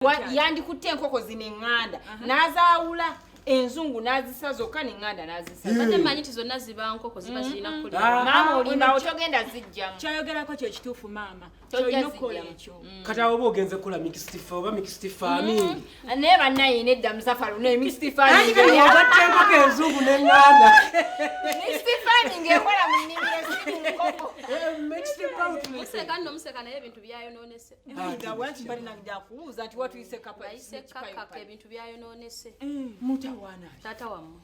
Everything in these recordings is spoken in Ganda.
Yandikutte enkoko zino eŋŋanda n'azaawula, enzungu n'azisa zokka neŋŋanda n'azisa. Badde mmanyi nti zonna ziba nkoko, ziba zirina kulya. Ah. Maama, olimbawo, togenda zijjamu. Kyayogerako kyekituufu, maama. Tojja Kyolina okukola zijjamu. ekyo. Kati awo oba ogenze kukola mixed oba mixed farming. Naye bannaye nedda, Muzafaru, ne mixed Anti farming. kati ogatta enkoko enzungu n'eŋŋanda. Mixed farming ekola mu nnimiro, si mu nkoko. Mixed poultry. Museka nno, museka, naye ebintu byayonoonese. Wanti mbali nakubuuza nti watuyise kapa. Bayise kakaka, ebintu byayonoonese. Mutawaana. Taata wammwe.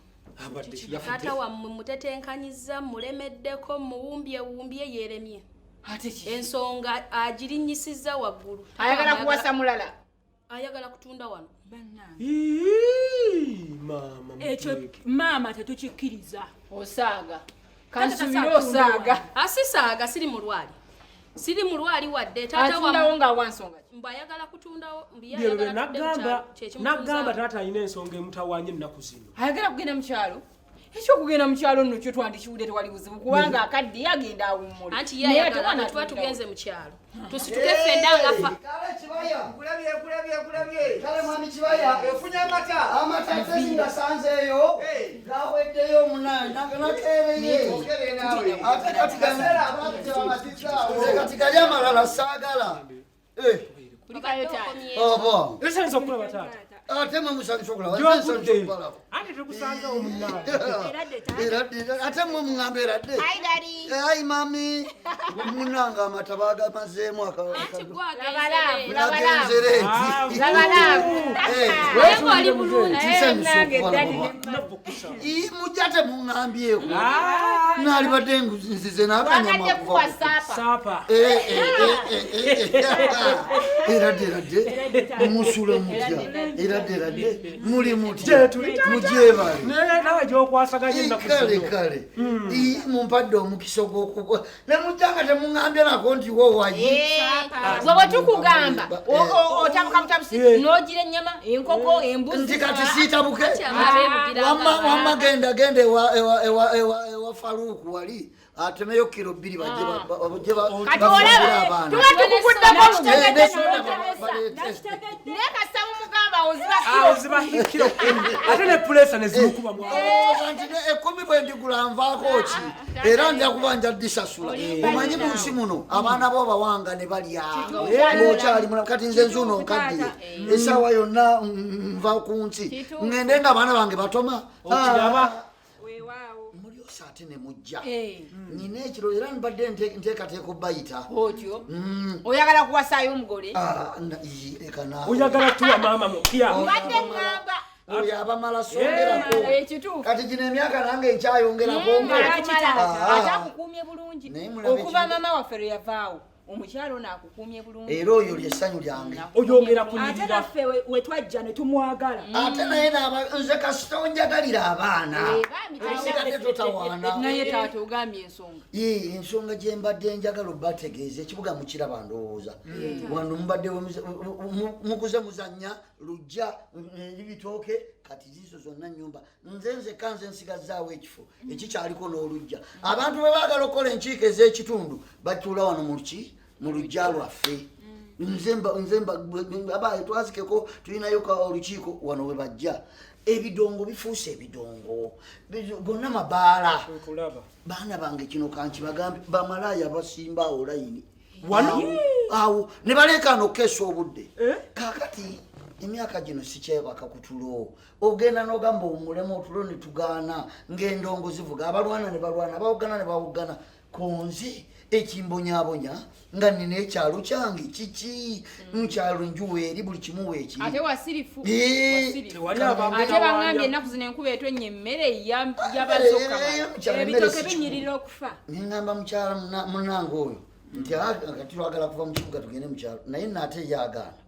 Abadde yafudde. Taata wammwe mutetenkanyiza, mulemeddeko, muwumbyewumbye, yeeremye. Ate ki? Ensonga agirinnyisizza waggulu. Ayagala kuwasa mulala. Ayagala kutunda wano. Bannange. Ii, maama. Ekyo Muteeke. maama tetukikkiriza. Osaaga. Taata Kansubire tasobola. osaaga. Asisaaga, siri mulwali, siri mulwali wadde. Taata Atundawo wammwe nga wansonga ki? mbu ayagala kutundawo, mbu ye Byebyo bye ayagala tudde mu nagamba. kyalo, kyekimutunzaawo. Nagamba taata alina ensonga emutawaanya ennaku zino. Ayagala kugenda mu kyalo. Ekyokugenda mu kyalo nno kyo twandikiwudde, tewali buzibu, kubanga akadde agenda awummule. Anti ye Naye ate ayagala wana bwe tuba atundawo. tugenze mu kyalo tusituke ffenna nga fa. Kale Kibaya. Nkulabye, nkulabye, nkulabye. Kale mwami Kibaya. Ofunye amata? Amata tezingasanzeeyo. Hey. Gaweddeyo munange, nakereye. Okere naawe. Ate kati Kaseera abantu tebamatizaawo. Nze kati gali amalala saagala. Eh, Kulikayo taata. oba. Esanyusa okulaba taata. Ate mwe musanyusa okulaba, nze nsanyusa Gyovudde. okubalaba. Anti tukusanzewo munnange. Eradde taata. Eradde, ate mwe muŋŋamba eradde. Hi, daddy. Eh, ayi mami, munange amata bagamazeemu. Anti Laba laavu, gwagenze. laba laavu. Nagenzere. Ah, Laba laavu. Naye ng'oli bulungi. Nsanyusa Nange okubalaba. daddy. Nabbo kusaba. Ii, mujja temuŋŋambyeko. Ah, Naalibadde nzize n'akanyama Wagadde okuva kuwa ku- saapa. saapa. Eh, eh, eh, eh, eh. Eradde, eradde, musula mutya? Eradde, eradde, muli mutya? Gye tuli, taata. Mugyebale. Naye nawe gyokwasaganya ennaku Kale zino. kale. Ii, mumpadde omukisa ogwokugwa ne mujja nga temuŋŋambye nako nti wowayi. Gwe bwe tukugamba otabuka butabusi n'ogira ennyama, enkoko, embuzi. Nti kati siitabuke. Anti abeebugira. Wamma genda, genda ewa Faluuku wali atemeyo kilo 2, bajje bajje Kati bafumbire olaba abaana. tuba tukukuddako. Eh, ne soda Okitegedde. baleete. Naye kasita mumugamba oziba Ah, oziba kilo 10, ate ne puleesa ne zimukuba mu. Olowooza nti ne 10 bwe ndigula nvaako ki? Era nja kuba nja disasula. Omanyi mu nsi muno abaana bo bawanga ne balya ng'okyali mulamu. Kati nze nzuuno nkaddiye, essaawa yonna nva ku nsi, ŋŋende nga abaana bange batoma. Okiraba? Ah, Weewaawo. Mulyosa ate ne mujja nina ekiro era mbadde nteekateeka obbayita. Otyo oyagala kuwasaayo omugole? Ah, ii, leka naawe. Oyagala tuwa maama mupya. Mbadde ŋŋamba. Oyo abamala songerako. Ekituufu. Kati gino emyaka nange nkyayongerako ngo. Ah. Ate akukuumye bulungi. Naye mulabe Okuva kino. maama waffe lwe yavaawo, omukyalo ono akukuumye bulungi. Era oyo lyessanyu lyange. Oyongera Ate kunyirira. naffe wetwajja ne tumwagala. Ate naye nze kasita onjagalira abaana, Eh, bambi taata. osigadde totawaana. Naye taata, ogambye ensonga. Ye, ensonga gye mbadde njagala obategeeza, ekibuga mukiraba, ndowooza wano mubadde mukuze muzannya lujja ebitooke. Kati zizo zonna nyumba, nze nzekka nze nsigazaawo ekifo ekikyaliko n'olujja. Abantu bwe baagala okukola enkiiko ez'ekitundu batuula wano mu mu lujja lwaffe. Nze abaye twazikeko, tulinayo olukiiko wano we bajja. Ebidongo bifuuse ebidongo, gonna mabaala. Nkulaba. Baana bange, kino kankibagambe, bamalaaya basimba awo layini. Wano? Awo ne baleekaana okukeesa obudde. Kaakati emyaka gino sikyebaka ku tulo. Ogenda n'ogamba owummulemu otulo ne tugaana, ng'endongo zivuga, abalwana ne balwana, abawogana ne bawogana. Konze ekimbonyabonya nga nina ekyalo kyange kiki, mukyalo enjuwa eri, buli kimu weekiri. Ate wasirifu. Eh. Wasirifu. Tewali abambe. Ate baŋŋambye ennaku zino enkuba etonnya, emmere yabazoka. Mukyalo emmere Ebitooke si kikulu. binyirira okufa. Neŋŋamba mukyala munnange oyo nti, "Ah, kati twagala kuva mu kibuga tugende mu kyalo," naye naate ye agaana,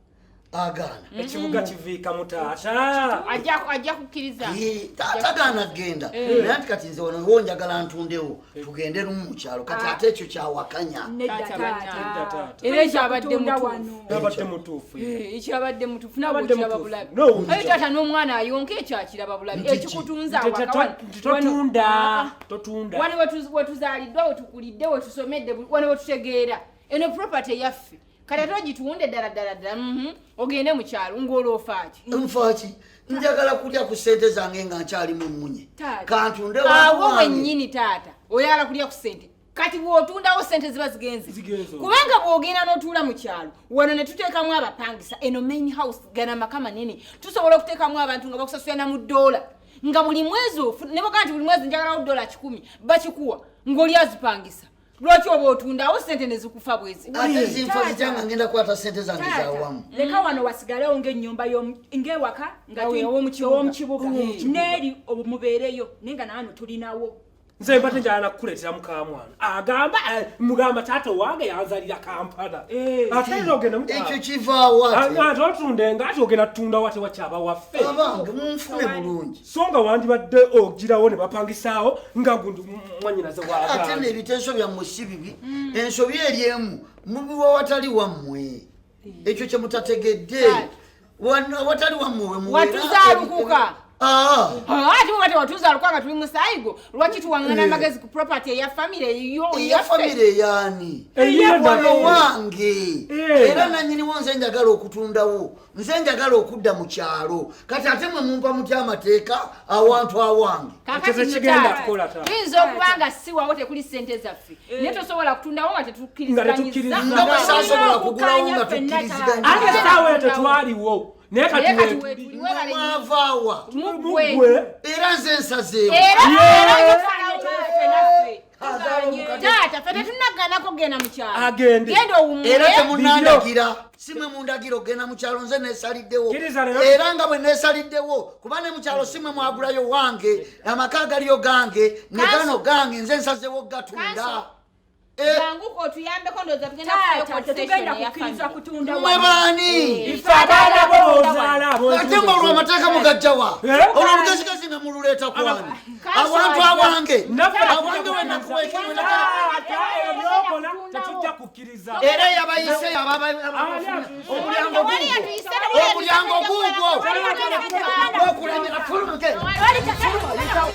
agaana. Ekibuga kiviika mu taata. Ajja kukkiriza. Eh, tagaana kgenda, naye anti kati nze wano wo njagala ntundewo tugende lumu mu kyalo. Kati ate ekyo kyawakanya. Nedda. Taata. Taata. Nedda, taata. Era ekyabadde Tunda mutuufu. wano. Abadde mutuufu. Eh, ekyabadde mutuufu nawe Abadde okiraba mutuufu. bulabi. No, Aye taata, n'omwana ayonka ekyo akiraba bulabi. Nti ki? Ekikutunza Nti awaka wano. totunda. Ah, Totunda. wano wetuzaaliddwa, wetukulidde, wetusomedde, wano wetutegeera. Eno property yaffe. Kati ate ogitunde ddala ddala ddala, ogende mu kyalo ng'olwofaaki. Nfaaki? Njagala kulya ku ssente zange nga nkyalimu emmunye. Taata. Kantunde Awo wantu wange. wennyini taata, oyagala kulya ku ssente. Kati bw'otundawo ssente ziba zigenze. Zigenze. Kubanga bw'ogenda n'otuula mu kyalo wano ne tuteekamu abapangisa, eno main house gana maka manene, tusobola okuteekamu abantu nga bakusasula na mu ddoola, nga buli mwezi ne bagamba nti buli mwezi njagalawo $100, bakikuwa ng'oli azipangisa. Lwaki oba otundawo ssente ne zikufa bwezi? Ate zinfa zitya nga ngenda kukwata ssente zange Taata, zawamu? Leka wano wasigalewo ng'ennyumba ng'ewaka nga Awo ew'omu kibuga. ew'omukibuga n'eri mubeereyo, naye nga naano tulinawo. Nze mbadde njagala nakukuleetera mukamwana agamba, mugamba taata owange yanzalira Kampala, ate era ogenda Ekyo kivaawo ate? Ate otunde nga ate ogenda tutunda wate wakyaba waffe. Abange, munfune bulungi. So nga wandibadde ogirawo ne bapangisaawo nga gundi mwanyinaze Ate waagamba. n'ebiteeso byammwe si bibi. Ensobi eri emu, mubiwa watali wammwe, ekyo kye mutategedde. Watali wammwe we mubeera. Watuzaalukuka. Ah. Ate oba tewatuzaalukuka nga tuli musaayi gwo, lwaki tuwaŋŋana amagezi ku property eya famire yo? Eya famire eyaani? Eyiyo. Wano wange. Eh. Era nanyiniwo nze njagala okutundawo, nze njagala okudda mu kyalo. Kati ate mwe mumpa mutya amateeka awantu awange? Kakati Ekyo nno tekigenda taata, kukola, taata. tuyinza okuba nga si wawo tekuli ssente zaffe, naye tosobola kutundawo nga Nga tetukkiriziganyizza. tetukkiriza. Nga bwe saasobola kugulawo nga Okukkaanya ffenna, tukkiriziganya. Ate essaawa eyo tetwaliwo, naye Naye kati kati weetuli. weetuli, webale nnyo. Mwavaawa? Muggwe. Muggwe. Era nze nsazeewo. Era Yeah. era ffe naffe. Azaala omukadde. Taata, ffe tetunagganako genda mu kyalo. Agende. Genda owummule. Era temunandagira, si mwe mundagira okugenda mu kyalo, nze neesaliddewo. Kkiriza leero. Era nga bwe neesaliddewo, kuba ne mu kyalo si mwe mwagulayo wange, amaka agaliyo gange ne gano gange, nze nsazeewo gatunda. Kanso. Eh, Janguka otuyambeko, ndowooza tugenda Taata, kufayo tetugenda concession eya kukkiriza family. kutunda Mmwe wano. baani? Ife abaana bo bozaala. Ate nga olwo amateeka mugajjawa? Eh? Olwo olugezigezi nga mululeeta kwani? Kanso Awantu ajja. awange, Naffe awange wenakuwekera. Taata, ebyokola tetujja kukkiriza. Era yabayise omulyango Tewali guugwo. yatuyise, tewali Omulyango yatuyise, guugwo. tewali yatuyise. Okulemera, fuluma, genda. Tewali Fuluma, yitawo.